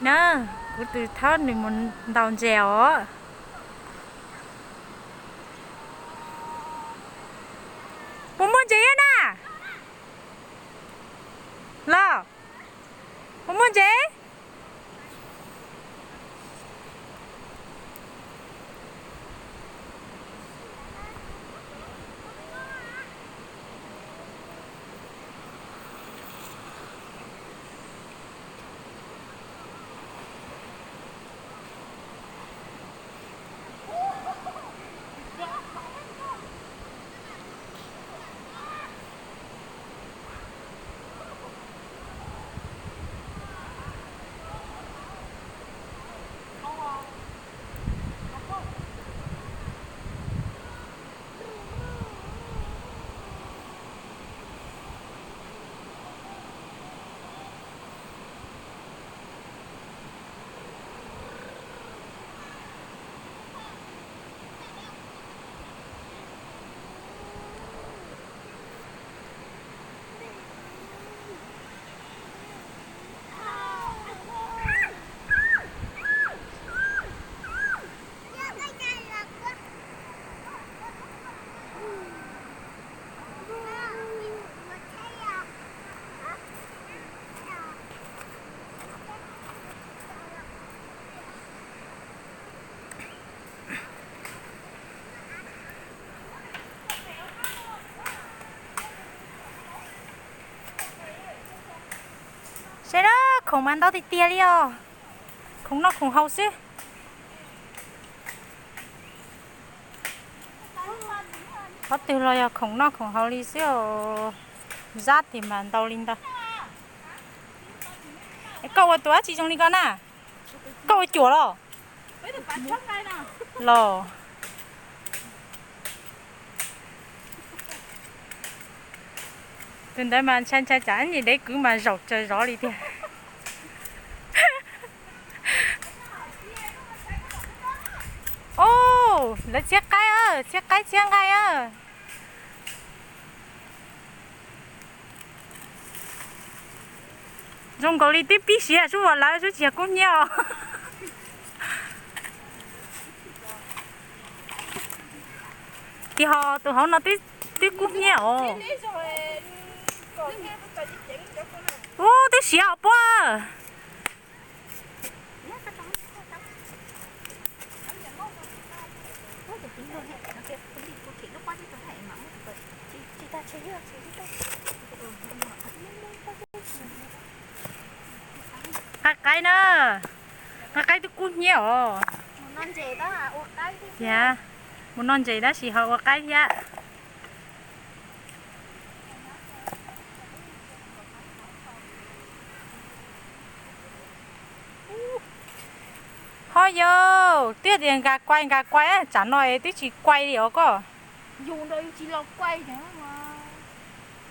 Na, kuv tus thaub nws mus ntaus ntses os. Puas muaj ntses na? Los, puas muaj ntses? Saib na, khoom mas ntau tiag tiag li os. Khoom noj khoom haus xwb. Qhov twg los yog khoom noj khoom haus li xwb os. Zab tiag mas ntau li ntawd. Es koj ua tus dab tsi zoo li ko na? Koj ua cuam los? Los. Tus ntawd mas ntshai ntshai tsam ib ntsis dev kwv mas zaum tsawg zov li tiag. Ub, lawv txhiab qaib, txhiab qaib txhiab nqaij. Zoo nkaus li twb pib siav sub as lawv sub tsis yog kub hnyiab os. Tiag ho tus hauv no twb kub hnyiab os. Ub, twb siav os puab. Qaib qaib na, qaib qaib twb kub hnyiab os. Tiag, mus noj ntses tab sis ho ua qaib thiab. Ho yog twb tias nkas kuai nkas kuai, tsam no es twb tsis kuai li os koj.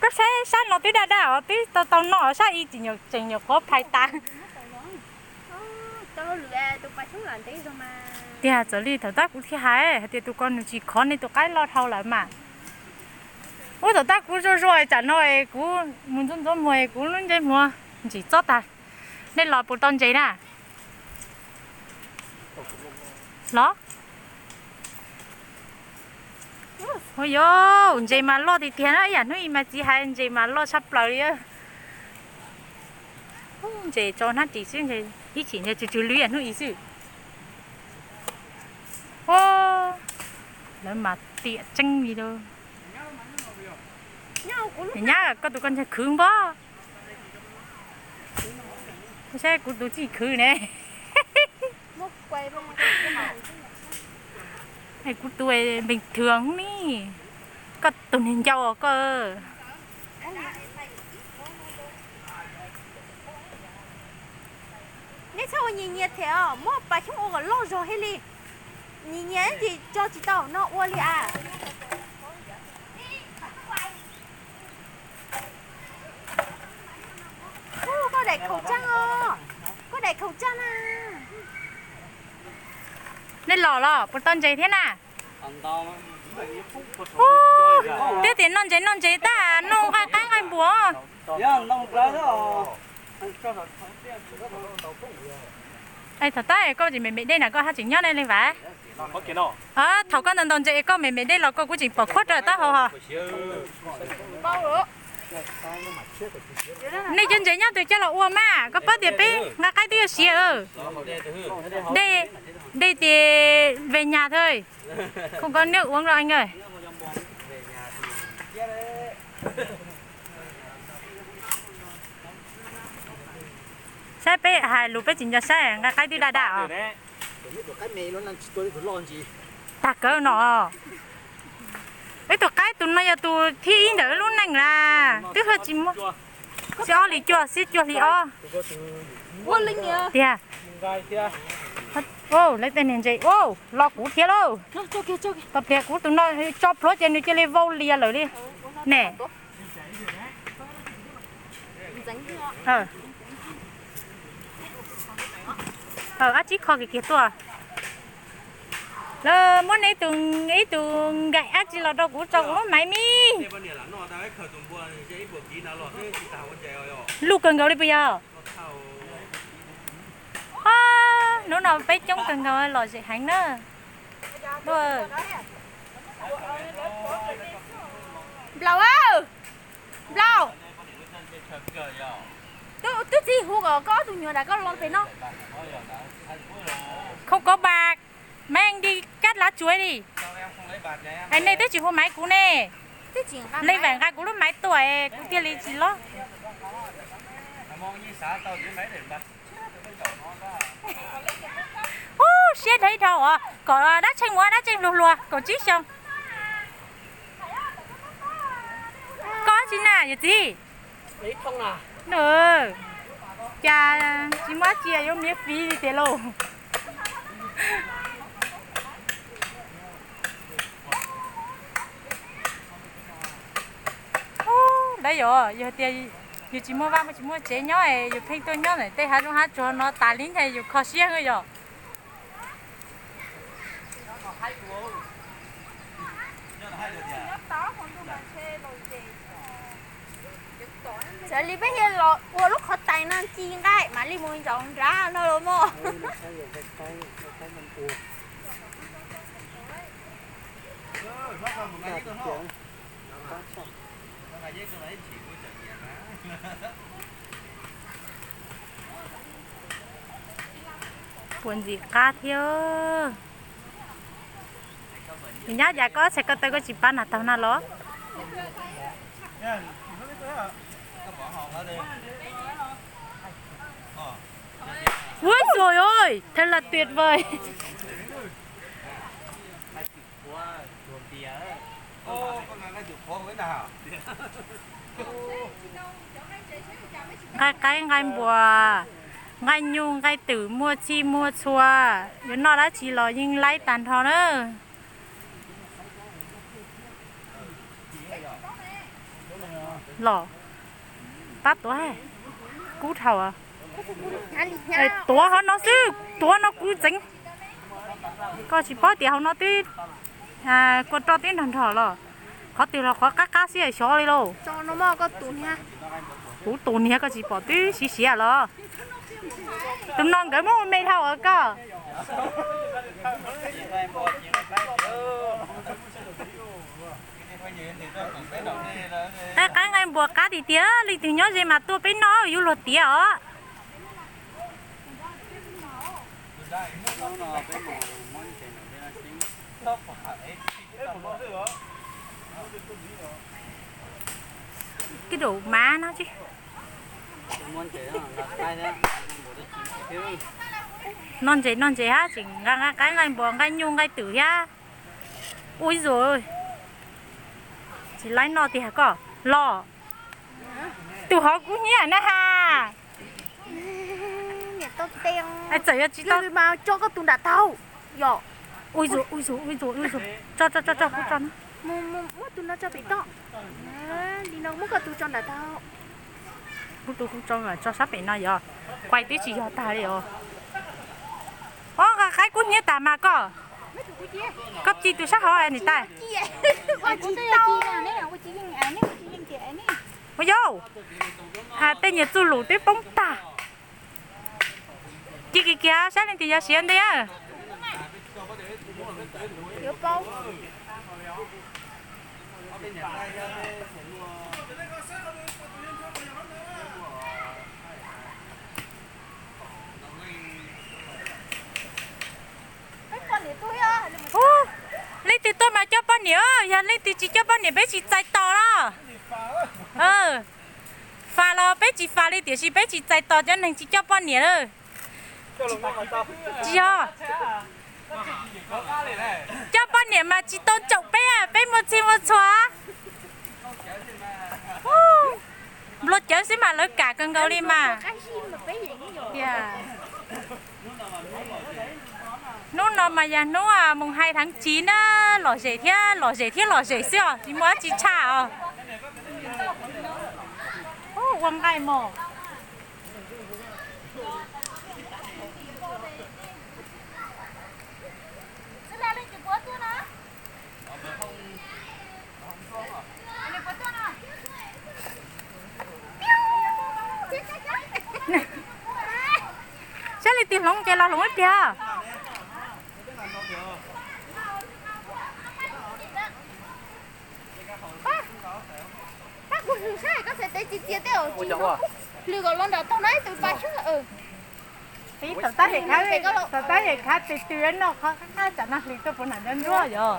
Koj saib sab no twb daj daj os, twb tau tau noj, sab ib tseem nyuam qhuav phais tas. Tiag, txawm li thaum tab kuv thiaj hais hais tias tus ko nws tsis khov nej tus qaib loj dhau lawm mas. Ub, thaum tab kuv zuaj zuaj tsam no es kuv mus ntxuav ntxuav muag es kuv lub ntsej muag ntsim txob tag. Nej los puas tau ntses na? Los? Ua yog ntses mas loj tiag tiag na, ib yam hnub ib mas txiv hais ntses mas loj tshaj plaws li. Ntses tso hnab ris xwb, ib chim ntses tsw tsw lwj ib yam hnub ib xwb. Lawv mas tiam tseeb li lauj. Nyab, koj tus koj ntshai khwv npaum. Saib kuv tus txij khwv ne. Kuv tus bình thường ni. Koj tus niag ncau os koj. Neb txhob ua nyias nyias them os, muab pas xyoob ua kom loj zog thiaj li. Nyias nyias ces tso tsis tau no ua li as. Koj daim khẩu trang os, koj daim khẩu trang na. Nej los los puas tau ntses thiab na? Twb tias noj ntses noj ntses tab noj nqaij qaib nqaij npua. Thaum tod koj tseem me me dej na koj haj tseem nyob ne Leej Vam. Thaum koj ntaus ntaus ntses koj me me dej los koj kuj tseem pom khuab rau taub hau ho. Nej cov ntses nyob twg coj los ua mas koj paub tias peb nqa qaib twb yuav siav. Dej, dej ces về nhà thôi, không có nước uống đâu anh ơi. Saib peb hais lus peb tsis nco saib nqa qaib twb daj daj os. Tag kawg no. Ib tug qaib tus no yog tus thib ib ntawm lub neej na. Twb tsis muaj, xib ob hli cuaj xib cuaj hli ob tiag. Lawv tej niag ntses los kuv thiab lauj. Tau pliag kuv tus no tso plhuav ces nws cia li vau lias lawm li ne. Ab tsib kho kiag kiag tuaj. Lawv muab ib tug nkaim ab tsi los rau kuv tso kuv lub maiv mi. Luj kawg nkaus li puas yog? Hnub no peb coob kawg nkaus lom zem heev na. Nplaum, nplaum, twb txij hu kom koj ob tug nyuam nram koj los pem no. Không có bạc, mấy anh đi cắt lá chuối đi. Es nej twb tsis hu maiv kuv ne. Leej Vam nqa kuv lub maiv tuaj es kuv thiaj li tsis lob. Ub, siab dhau ib dhau os, kom dab tsheej ua dab tsheej hluas hluas kaum tsib xyoo. Koj tsi na yawm txiv? Cas tsis muaj dab tsi yuav miv fiv li tiag lauj. Lawv yog, yog tias yus tsis muaj vaj tsis muaj tsev nyob es yus pheej tuaj nyob ntawm tej hav zoov hav tsuag no tas li ntag yus kho siab yog. Txawm li peb thiaj los ua lub qhov tais no ci nqaij mam li mus ncaum nrad no los mog. Puas ntxim qab thiab. Nyob cas koj txhais ko taw koj tsis pab nas taug na los? Ui dồi ôi, thật là tuyệt vời. Nqaij qaib nqaij npua, nqaij nyuj nqaij twm muaj txhij muaj txhua, yuav noj dab tsi los yeej laib tag nrho na. Los, pab tuav, kub dhau. Tuav hauv no xwb, tuav no kuv txeev. Koj tsis paub tias hauv no twb kua roj twb nrog nrog los, qhov twg los qhov qab qab xwb xyov li lauj. Kuv tus niag koj tsis pom twb siv siav los. Tus no nkawd muab ua me dhau os koj. Nqaij qaib nqaij npua qab tiag tiag, leej twg nyob ze mas tuaj peb noj yuav luag tiav os. Kib dum mav no tsis. Noj ntses noj ntses hab tseem nqa nqaij qaib nqaij npua nqaij nyuj nqaij twm thiab. Ua ib zaug tsis laib noj tiag koj los. Tus hov kub hnyiab na has. Txawm yog tsis tau mas tso koj tus nram taug. Ua ib zaug, ua ib zaug, ua ib zaug, ua ib zaug. Tso, tso, tso, tso, kuv tso na. Muab tus no tso pem toj. Li no muab koj tus tso nram taug. Kuv tus kuv tso, tso sab pem no yog. Kuai twb tsis yog tag li os. Ob nqaij qaib kub hnyiab tas mas koj. Koj ci tus sab hauv niam tais. Ua yau, tej niag txuj lus twb poob tag. Ci kiag kiag, saib leej twg yuav siav ntej. Ub, leej twg tuaj mas coj poj niam, yog leej twg tsis coj poj niam peb tsis txais tos los. Fas los peb tsis fas li, tiam sis peb tsis txais tos cov neeg tsis coj poj niam lawm. Tsis yog, coj poj niam mas tsis tau caum peb, peb muaj txhij muaj txhua. Nplua cawv xwb mas lawv kam kawg nkaus li mas. Hnub no mas yog hnub mus hais thav tsiv na, lom zem thiab lom zem thiab lom zem xwb os, tsis muaj dab tsi tshaj os. Ua nqaij mos. Saib leej twg hloov ces los hloov ib pliag. Pab kuv hlwb saib koj txhais tes txias txias tej os, tsis hlwb kom los nram tog no ib tus pas xyoob. Thaum tab, thaum tab yem khav tes tw noj qhov qab tsam no hlwb tuaj puas nram nruab nruab yog.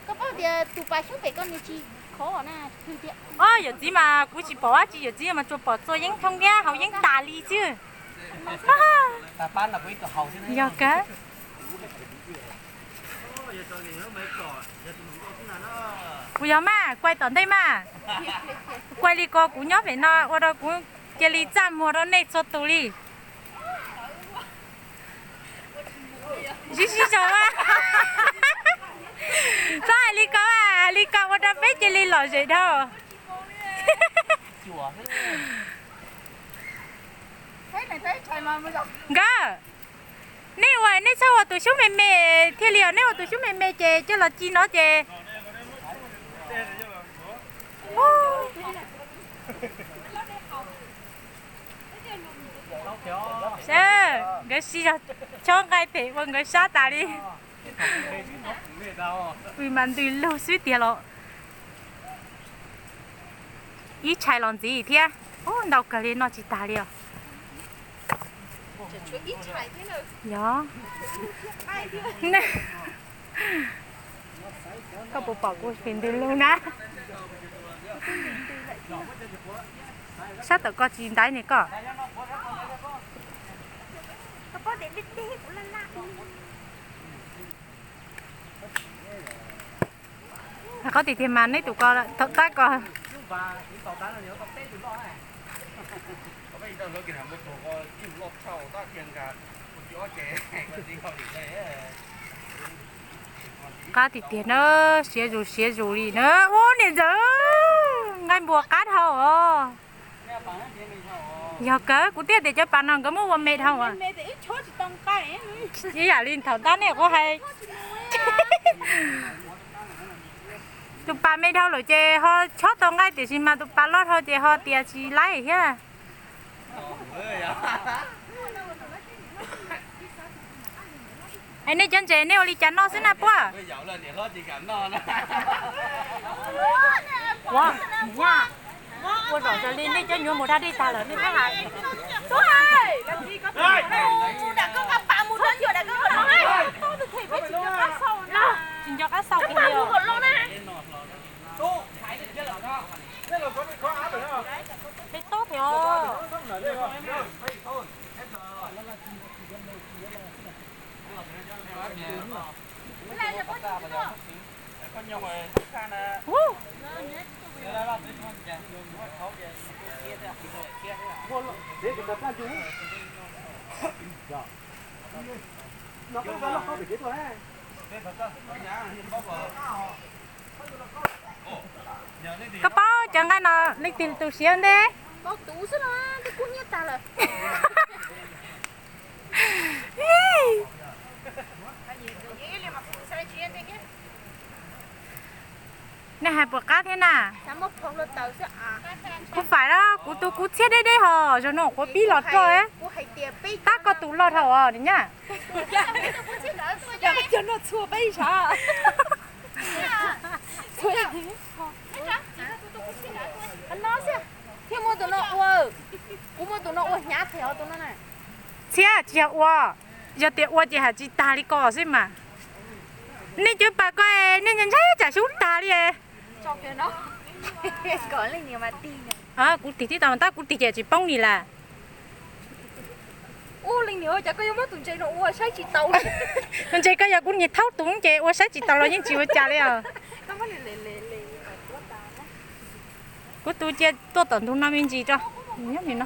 Koj paub tias tus pas xyoob pem koj nws tsis khov na, hlwb tias. Os, yawm txiv mas kuv tsis pom dab tsi, yawm txiv mas tsuas pom txua yeeb thooj thiab haus yeeb tas li xwb. Yog kawg. Kuv yog mas kuai tom ntej mas, kuai li ko kuv nyob pem no ua rau kuv cia li txaj muag rau nej txhua tus li. Sib sib zog a. Txhob hais li ko a, li ko ua rau peb cia li lom zem dhau. Nkawd, nej ua nej txhob ua tus xyoob me me thiaj li os, nej ua tus xyoob me me ces coj los ci no ces. Saib, nkawd sib zog chob nqaij pem ua nkawd sab tas li. Pw mas ntws lug xwb tiag los. Ib tshais los ntxiv thiab. Ub, ntau kawg li, noj tsis tag li os. Yog. Koj puas pom kuv pem ntws lug na? Sab tawm koj tsis ntaiv ne koj. Qhov tiag tiag mas neb tus ko thaum tab ko. Qab tiag tiag na, siav zus siav zus li na. Ub, niam ntxawm, nqaij npua qab dhau os. Yog kawg, kuv twb tias cov pas no nkawd muab ua me dhau. Ib yam li thaum tab nej kuv hais, tus pas me dhau lawm ces ho chob tau nqaij, tiam sis mas tus pas loj dhau ces ho tias tsis laib thiab. Es nej cov ntses nej ua li cas noj xwb na puab? Ua zaum li nej cov nyuam mus da dej tag lawm nej pab hais. Tsis nco qab xauj kiag li os. Peb tob thiab os. Koj paub cov nqaij no leej twg tus siav ntej? Nej hais puas qab thiab na? Kuv faim los kuv tus kuv txhiab deb deb ho, zaum no quav pib los roj. Tab ko Tus loj dhau os niam nyab. Thiab muab tus no ua, kuv muab tus no ua hnyav phem os tus no na. Txhiab tsis yog ua, yog tias ua ces hais tsis tag li ko xwb mas. Nej cov pas ko, nej ntshai tsam xyub tag li. Kuv tig tib tau tab kuv tig ces tsis poob li las. Tus ntses ko yog kuv niag thaub tus ces ua saib tsis taus los yeej tsis ua cas li os. Kuv tus cia tuaj tom ntug no me ntsis tso. Nyob li no.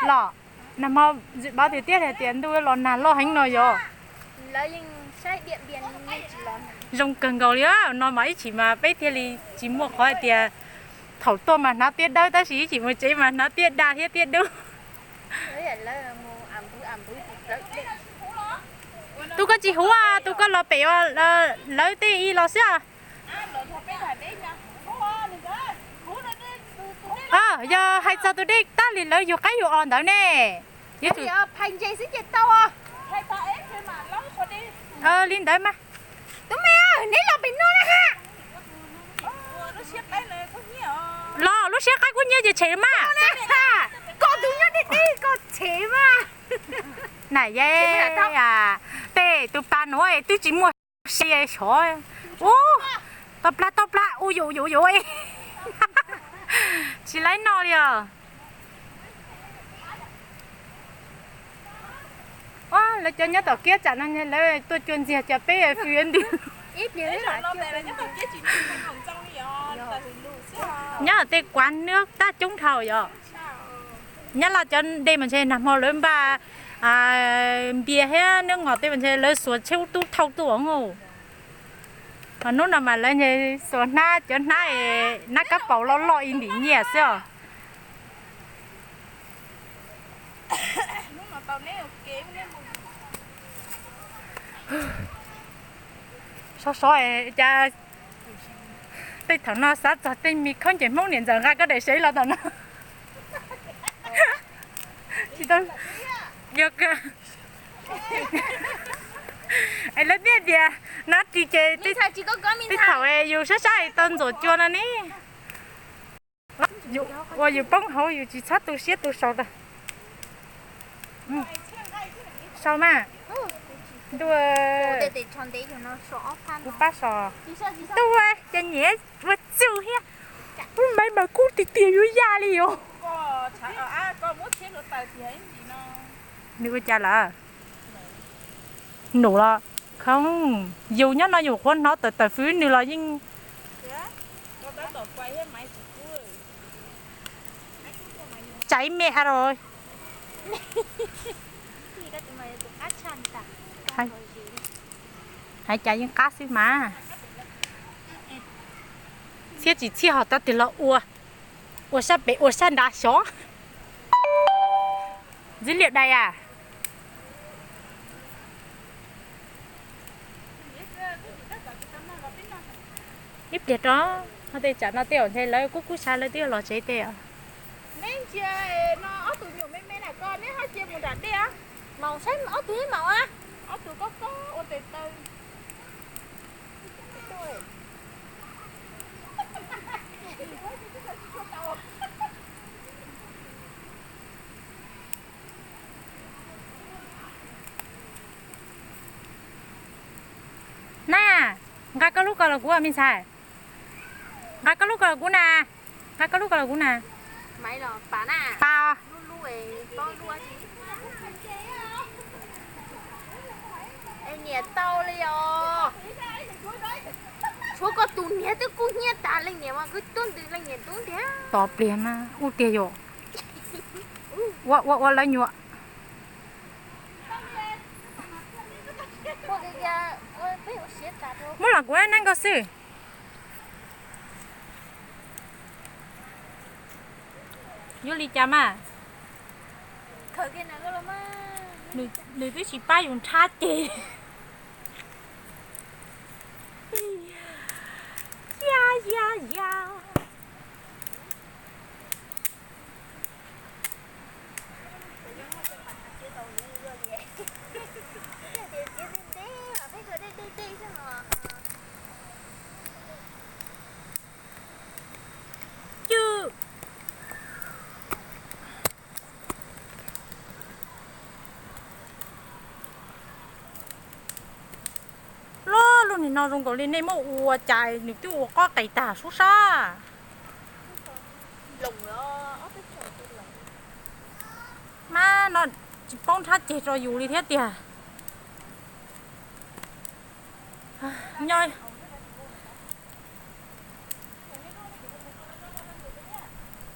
Los, nag hmo zwm pav tiag tiag hais tias ntuj los nag loj heev no yog. Zoo kawg nkaus li no mas ib chim mas peb thiaj li tsis muaj qhov hais tias thaum tuaj mas hnav tiab dawb tab sis ib chim mus tsev mas hnav tiab daj thiab tiab dub. Tus koj tsis huv, tus koj los pem lawv tej i los xwb. Yog hais txog tus dej tab li lawv yug qaib yug os ntawd ne. Li ntawd mas. Tub me, neb los pem no na ha. Los lub siab qaib kub hnyiab ces tshem mas. Koj tus nyob deb deb koj tshem mas. Na ye, tej tus pas nuav twb tsis muaj si xyov. Ub, tau plag tau plag u yus yus yus. Tsis laib noj li os. Lawv cov nyob tom kiab tsam no lawv tuaj cua ntxiag cov peb fw ntws. Nyob tej kuav nwb tab coob dhau yom. Nyob Laj cov dej mas ntshe nag hmo lawv npaj npias thiab nub ngos tej mas ntshe lawv xuas tsheb ub tub thauj tuaj os. Ho hnub no mas lawv ntshe xuas hnab cov hnab, hnab kab paus loj loj ib ntim nyiaj xwb os. Sov sov cas tej thaum no xav txog tej me khaub ncaws Hmoob niam ntxawm nqa koj daim sev los tom no. Tsis tau, yog kawg. Es lawv thiaj tias nab ris ces tej thaum yus sab sab tau ntxuam cua no ne. Ua yus poob hauv yus tsis txhob tu siab tu sau tag. Sau mas. Ntuj, kuv pab sau. Ntuj, cas nyiam ua txuj thiab. Ub, maiv mas kub tiag tiag yuav ya li os. Nws ua cas lawm? Num los khoob, yus nyob no yus qhuav hnov tawm tawm fwv nws los yeej. Tsaiv me a ros. Hais cas yeej qab xwb mas. Txhiab tsis txhiab ho tau tig los ua, ua sab pem ua sab nrad xyov. Dữ liệu đây à? Ib pliag rau, ho tej tsam no tej zaum ntshe lawv kuj kub sab lawv twb los tsev tej os. Neb ntsia no ob tug nyuam me me na ko neb ho cia mus nram dej os. Maum saib ob tug ib maum a. Ob tug kob kob ua tes taw. Na, nqa koj lub ko los kuv, me ntxhais. Nqa koj lub ko los kuv na. Nqa koj lub ko los kuv na. Pas. Niam tau li os. Tshuav koj tus niam twb kub hnyiab tas leej niam mas kuj tuaj ntws leej niam tub ntiag. Tos pliag mas ub tiag yom. Ua ua ua lawv nyuam. Muab los kuv neej nkauj xwb. Yuav li cas mas? Nws twb tsis pab yus nrhab ces. Ya ya ya. No zoo nkaus li nej muab ua cas nws twb ua qob qis tag sub sab. Mas no tsis paub nrhab ceg rau yus li thiab tiag. Nyob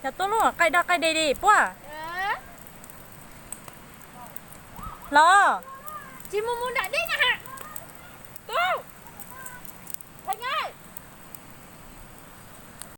yog tuaj lub qaij daj qaij dej li puab los. Tsis mus mus nram dej